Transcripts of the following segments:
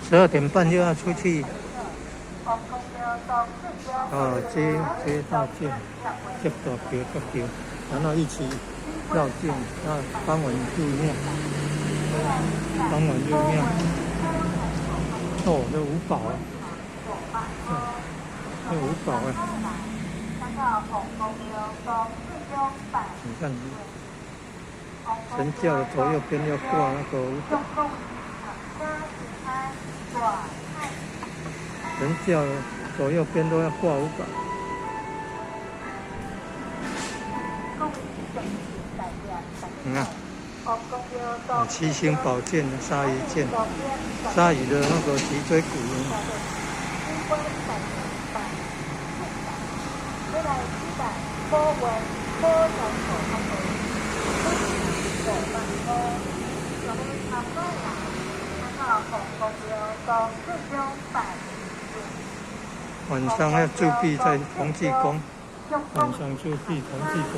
12点半就要出去，啊，接接大轿，接大轿接轿，然後一起繞境，啊，傍晚入廟，傍晚入廟。哦，這五寶啊，這五寶啊，你看，神轎的左右邊要掛那個五寶。神轎左右邊都要掛五寶。你看，七星寶劍、鯊魚劍、鯊魚的那個脊椎骨。晚上要駐庇在同濟宮，晚上駐庇同濟宮。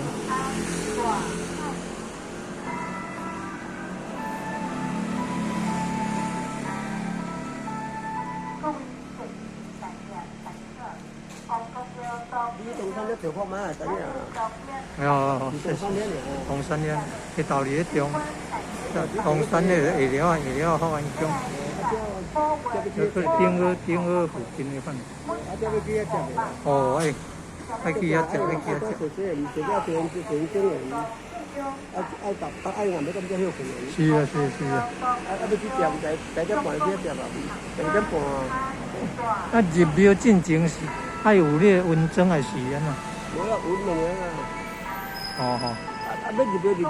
哦，唐山咧，去道里迄中，唐山咧下了下了福安宫，这去顶好顶好附近的反。哦，爱爱去遐食，爱去遐食。是啊，是是啊。啊，入廟進前是愛有你的文裝還是按怎？無啦，文兩個啊。哦吼。啊，欲入廟入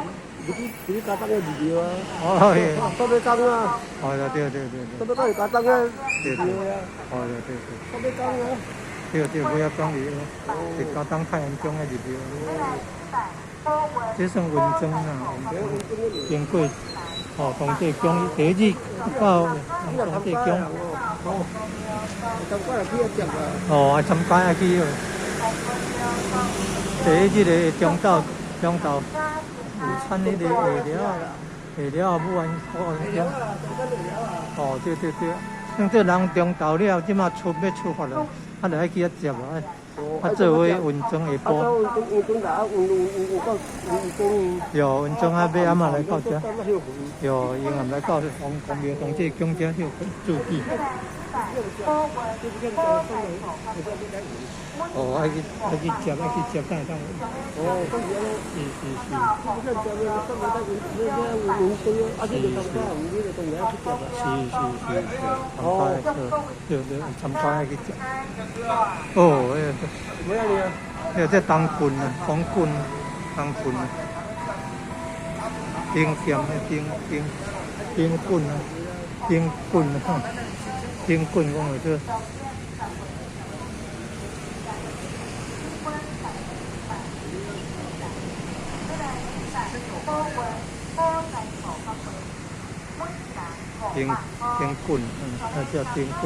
入去入去加當的入廟啊。哦，嘿。煞尾工啊。哦，對對對對。煞尾工是加當的對對。入廟啊。哦，對對對。煞尾工啊。對對，尾仔工入，是加當太陽宮的入廟。這算文裝啊，經過哦，同濟宮第一日到同濟宮。哦，愛參加愛去。第一日的中晝，中晝午餐彼个下了，下了武安福安宮。哦，對對對，像這人中晝了，這馬出欲出發了，啊，就愛去遐接啊，啊做伙雲裝下晡。對，雲裝啊，尾暗仔來到遮。對，伊暗來到王公廟同濟宮遮歇睏駐庇。哦，愛去愛去接，愛去接，等下當。是是是。是是是是，參加對對，參加愛去接。哦，哎，這銅棍啊，銅棍，銅棍啊，冰劍的冰冰冰棍啊，冰棍啊，冰棍講的這。冰冰棍，那叫冰棍。